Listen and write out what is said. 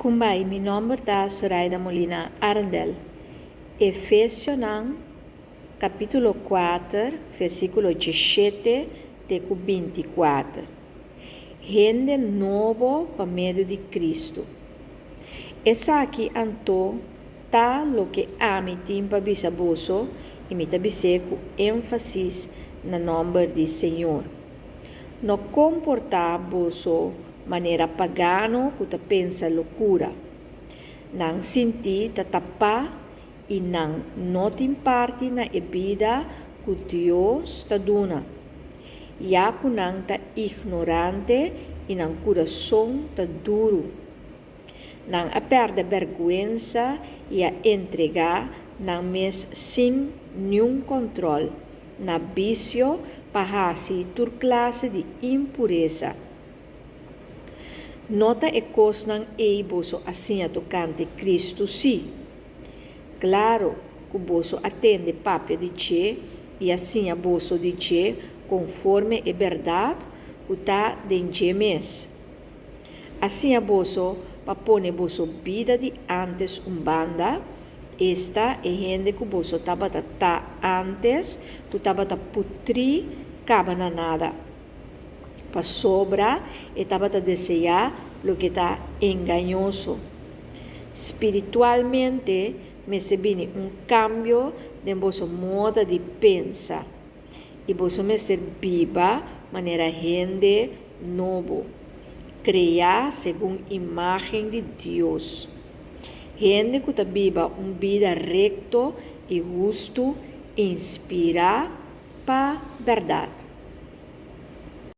Kumbai, mi nòmber ta Soraida Molina Arendel. Efesionan kapítulo 4, versíkulo 17 te ku 24. Hende nobo pa medio di Kristu. Esaki anto ta loke ami tin pa bisa boso i mi ta bis'é ku énfasis na nòmber di Señor. No komportá boso manera pagano ku ta pensa lokura. Nan sintí ta tapá i nan no tin parti na e bida ku Dios ta duna, ya ku nan ta ignorante i nan kurason ta duru. Nan a pèrdè bèrgwensa i a entregá nan mes sin niun kòntròl na bisio pa hasi tur klase di impuresa. No ta e kosnan ei boso a siña tokante Kristu sí. Klaro ku boso a tende papia di dje i a siña boso di dje konforme e bèrdat ku ta den dje mes. A siña boso pa pone boso bida di ántes un banda, esta e hende ku boso tabata ta ántes ku tabata putrí kaba na nada, pasobra e tabata deseá loke ta engañoso. Spiritualmente mester bini un kambio den boso moda di pensa. I boso mester biba manera hende nobo, kreá segun imágen di Dios. Hende ku ta biba un bida rekto i hustu inspirá pa bèrdat.